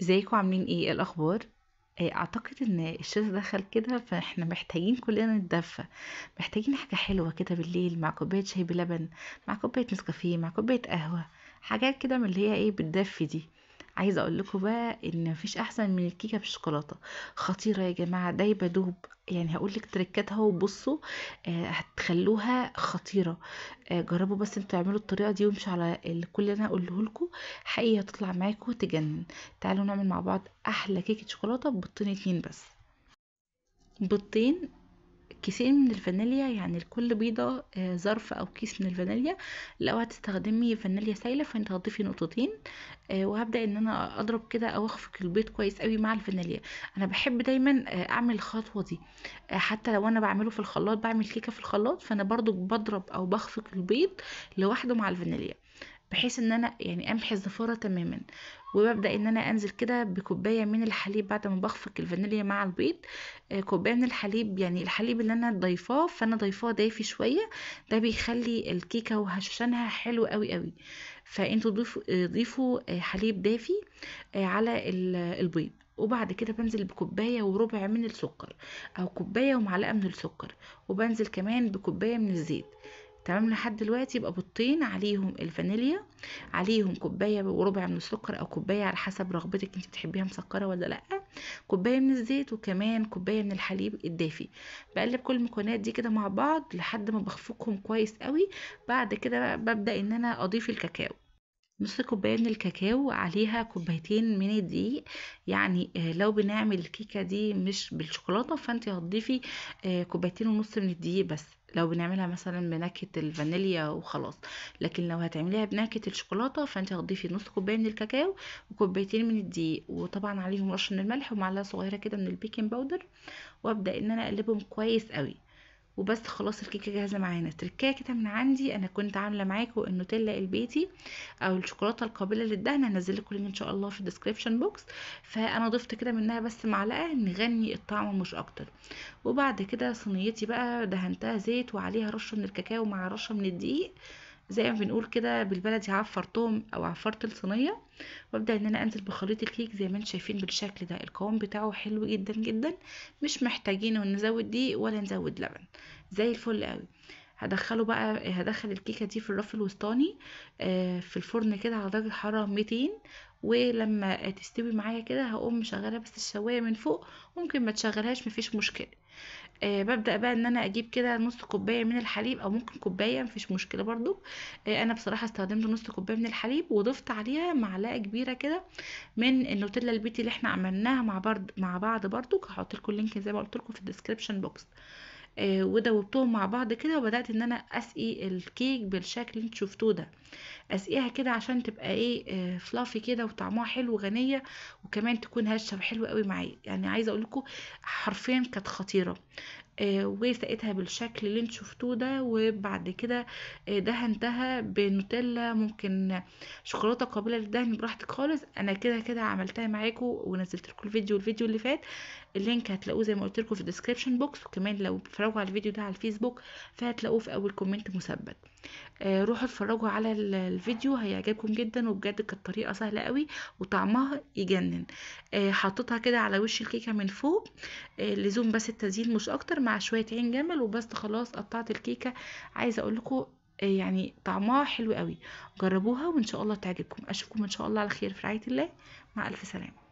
ازيكم؟ عاملين ايه؟ الاخبار؟ اعتقد ان الشتا دخل كده، فاحنا محتاجين كلنا نتدفى، محتاجين حاجة حلوة كده بالليل مع كوباية شاي بلبن، مع كوباية نسكافيه، مع كوباية قهوة، حاجات كده من اللي هي ايه بتدفي دي. عايزه اقول لكم بقى ان مفيش احسن من الكيكه بالشوكولاته، خطيرة يا جماعة، دايبه دوب. هقول لك تريكاتها وبصوا، هتخلوها خطيرة. جربوا بس انتوا اعملوا الطريقة دي وامشوا على كل اللي انا هقوله لكم، حقيقي هتطلع معاكم تجنن. تعالوا نعمل مع بعض احلى كيكة شوكولاتة ببيضتين 2 بس. بيضتين، كيسين من الفانيليا، يعني لكل بيضة ظرف او كيس من الفانيليا. لو هتستخدمي فانيليا سايله فانت هتضيفي نقطتين. وهبدا ان انا اضرب كده او اخفق البيض كويس قوي مع الفانيليا. انا بحب دايما اعمل الخطوة دي، حتى لو انا بعمله في الخلاط، بعمل كيكة في الخلاط، فانا برضو بضرب او بخفق البيض لوحده مع الفانيليا، بحيث ان انا امحي الزفاره تماما. وببدا ان انا انزل كده بكوبايه من الحليب بعد ما بخفق الفانيليا مع البيض، كوباية من الحليب، يعني الحليب اللي انا ضايفاه فانا ضايفاه دافي شوية، ده بيخلي الكيكه وهشاشنها حلو قوي قوي. فانتوا ضيفوا حليب دافي على البيض. وبعد كده بنزل بكوبايه وربع من السكر، او كوباية ومعلقة من السكر، وبنزل كمان بكوبايه من الزيت. تمام لحد دلوقتي يبقى بيضتين عليهم الفانيليا، عليهم كوباية وربع من السكر او كوباية على حسب رغبتك انت بتحبيها مسكره ولا لا، كوباية من الزيت، وكمان كوباية من الحليب الدافي. بقلب كل المكونات دي كده مع بعض لحد ما بخفقهم كويس قوي. بعد كده بقى ببدا ان انا اضيف الكاكاو، نص كوباية من الكاكاو عليها كوبايتين من الدقيق. لو بنعمل الكيكه دي مش بالشوكولاته فانت هتضيفي، كوبايتين ونص من الدقيق بس، لو بنعملها مثلا بنكهه الفانيليا وخلاص. لكن لو هتعمليها بنكهه الشوكولاتة فانت هتضيفي نص كوباية من الكاكاو وكوبايتين من الدقيق، وطبعا عليهم رشه من الملح ومعلقة صغيرة كده من البيكنج باودر. وابدا ان انا اقلبهم كويس قوي. وبس خلاص الكيكه جاهزة معانا. تركايه كده من عندي، انا كنت عامله معاكم النوتيلا البيتي او الشوكولاتة القابلة للدهن، هنزل لكم link ان شاء الله في ال description box. فانا ضفت كده منها بس معلقه نغني الطعم مش اكتر. وبعد كده صينيتي بقى دهنتها زيت وعليها رشه من الكاكاو مع رشه من الدقيق، زي ما بنقول كده بالبلدي عفرتهم او عفرت الصينية. وابدا ان انا انزل بخليط الكيك زي ما انتم شايفين بالشكل ده. القوام بتاعه حلو جدا جدا، مش محتاجين ان نزود دقيق ولا نزود لبن، زي الفل قوي. هدخل الكيكه دي في الرف الوسطاني، في الفرن كده على درجه حرارة 200، ولما تستوي معايا كده هقوم مشغله بس الشوايه من فوق، ممكن ما تشغلهاش مفيش مشكلة. ببدأ بقى ان انا اجيب كده نص كوباية من الحليب او ممكن كوباية مفيش مشكلة برضو. انا بصراحة استخدمت نص كوباية من الحليب وضفت عليها معلقة كبيرة كده من النوتيلا البيتي اللي احنا عملناها مع بعض برضو. هحط لكم ال link زي ما قلت لكم في ال description box. ودوبتهم مع بعض كده، وبدأت ان انا اسقي الكيك بالشكل اللي انتوا شفتوه ده. اسقيها كده عشان تبقى fluffy كده وطعمها حلو وغنية، وكمان تكون هشة وحلوة قوي معايا. عايزة اقول لكم حرفيا كانت خطيرة. وسقيتها بالشكل اللي انتوا شفتوه ده. وبعد كده، دهنتها بنوتيلا، ممكن شوكولاتة قابله للدهن براحتك خالص. انا كده كده عملتها معاكم ونزلت لكم الفيديو اللي فات، ال link هتلاقوه زي ما قلت لكم في ال description box، وكمان لو بتتفرجوا على الفيديو ده على الفيسبوك فهتلاقوه في اول comment مثبت. روحوا اتفرجوا على الفيديو هيعجبكم جدا، وبجد كانت طريقه سهلة قوي وطعمها يجنن. حطيتها كده على وش الكيكه من فوق، لزوم بس التزيين مش اكتر، مع شوية عين جمل وبس. خلاص قطعت الكيكه. عايزه اقول لكم، طعمها حلو قوي، جربوها وان شاء الله تعجبكم. اشوفكم ان شاء الله على خير في رعاية الله، مع الف سلامه.